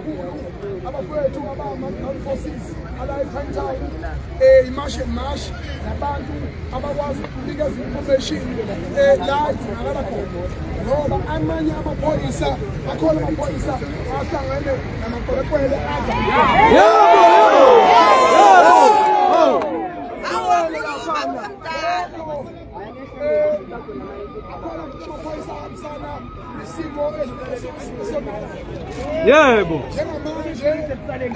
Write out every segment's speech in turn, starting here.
kakhulu abafowethu abama-ground forces ala ePinetown, iMarch and March, nabantu abakwazi ukunikeza information la idingakala khona, ngoba amanye amaphoyisa akhona, amaphoyisa ahlangene namakwerekwere adla. Akhona amaphoyisa ahambisana nesimo esonakala. Njengamanje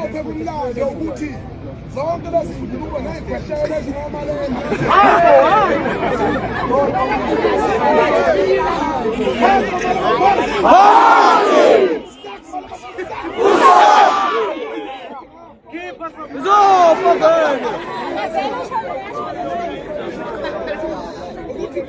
ophe kumlando ukuthi zonke lezi nkulumo ney'khwehlelo ezingomalema. Zofa ngeke. Ukuthi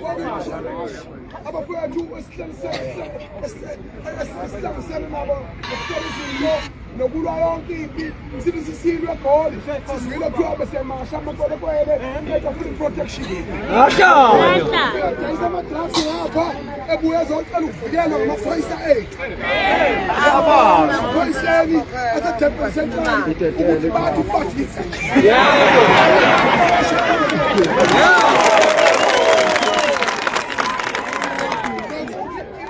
abafowethu esihlanganisene nabo ngokuhlola izinto nokulwa yonke impi, sithi sisilwe eGoli, sizwile kuthiwa besemasha amakwerekwere ethi afuna i-protection. Ahlanya. Uyadayisa ama-drugs ngapha, ebuye ezocela ukuvikelwa ngamaphoyisa ethu amaphoyiseni aseDurban Central, ukuthi bathi ubathisa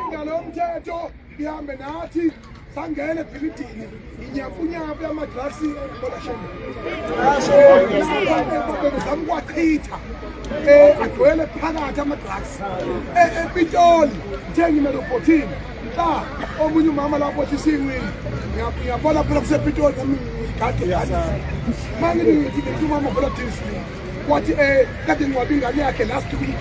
ingalo yomthetho ihambe nathi. Sangena ebhilidini, inyampunyampu yama-drugs bezama ukuwachitha, agcwele phakathi ama-drugs ePitoli. Ngithe erobothini cha, omunye umama lapho othi singwini, ngiyabona phela kusePitoli nami ngigade mangithi ngithi umama vela Disney, wathi kade ngcwabe ingane yakhe last week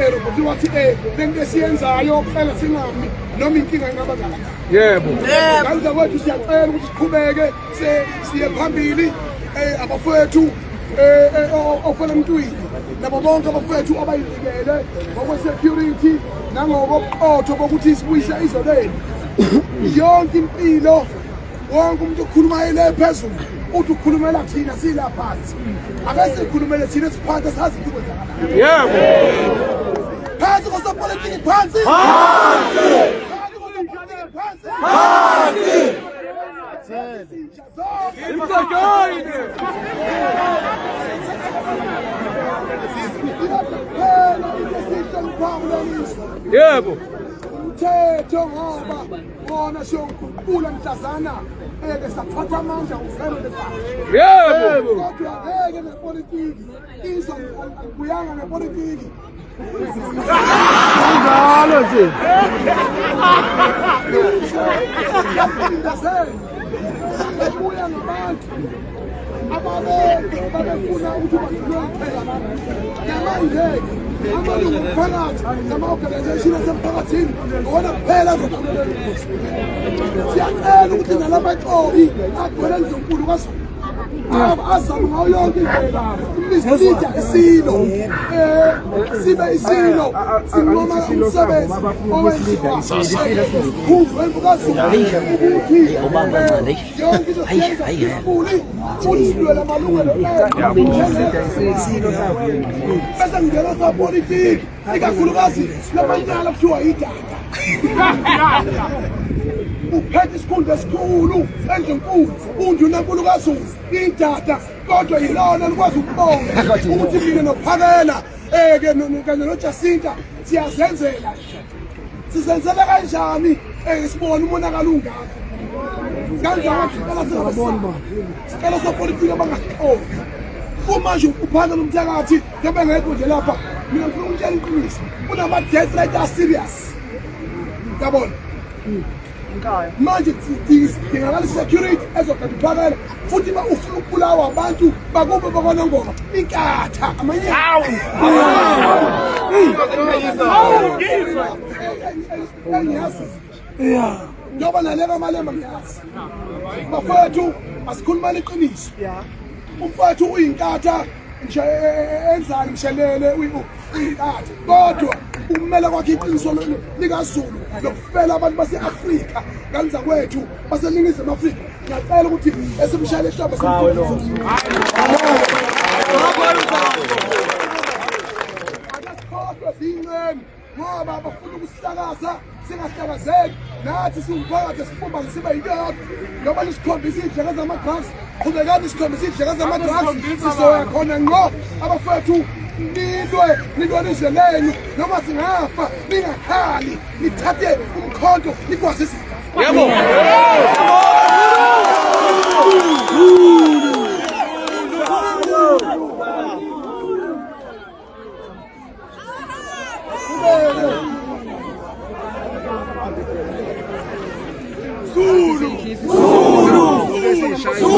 erobotini, wathi lento esiyenzayo kuphela singami noma inkinga ingaba ngakanani. Ngane zakwethu, siyacela ukuthi siqhubeke siye phambili. Abafowethu ofelemntwini nabo bonke abafowethu abayinikele ngokwe-security nangokobuqotho bokuthi sibuyise izwe lenu, yonke impilo, wonke umuntu okhuluma ele phezulu uthi ukhulumela thina sila phansi. Ake sikhulumele thina esiphansi, sazi ukuthi kwenzakalayo. Phansi kosopolitiki, phansi, phansi kosopolitiki, phansi, Phansi. Izinja zonke. Imsakayini. Kuphela into esiyihlonipha kulelizwe umthetho, ngoba wona siyowuguqula mhlazana eke sathatha amandla uvele leqasha. Kodwa ngeke nepolitiki izwe alibuyanga ngepolitiki. Kunjalo nje. Izwe ebuya ngabantu ababe babefuna ukuthi badlulwe kuphela. Namanje amalungu omphakathi nama-organization asemphakathini ngona kuphela azokhulumela umbuso. Siyacela ukuthi nalamaxoki agcwele endlunkulu kaZulu azame ngayo yonke indlela uku-mislead-a isilo, sibe isilo sincoma umsebenzi owenziwa khulu kaZulu, ukuthi yonke into siyenza peacefully futhi silwela amalungelo ethu. Bese ngingena sapolitiki, ikakhulukazi lamanyala kuthiwa idada uphethe isikhundla esikhulu endlunkulu, undunankulu kaZulu, idada, kodwa yilona likwazi ukubonga ukuthi mina noPhakela ke kanye noJacinta siyazenzela nje. Sizenzela kanjani sibona umonakalo ungaka kanjani? Sicela sopolitiki abangaxoki uma nje uPhakela umthakathi njengoba engekho nje lapha. Mina ngifuna ukutshela iqiniso, kunama-death threat a-serious, yabona. Manje sidingakala i-security ezogada uPhakela, futhi uma ufuna ukubulawa abantu bakubo bakwaNongoma, inkatha amanyawo engiyazi njengoba naleka Malema ngiyazi. Bafowethu, asikhulumani iqiniso. Umfowethu uyinkatha nje enzani mshelele, uyinkatha, kodwa ukumela kwakhe iqiniso likaZulu nokufela abantu base-Afrika, ngane zakwethu baseNingizimu Afrika, ngiyacela ukuthi esimshayele ihlombe. Akasikhohlwe, ziyincane. Ngoba bafuna ukusihlakaza singahlakazeki nathi siwumphakathi sibumbane sibe yinto yodwa. Njengoba nisikhombisa iy'ndleko zama-drugs, qhubekani nisikhombisa iy'ndleko zama-drugs, sizoya khona ngqo abafowethu. Nilwe, nilwele izwe lenu, noma singafa ningakhali, nithathe umkhonto nikwazi izinto. Yebo. Zulu! Zulu! Zulu!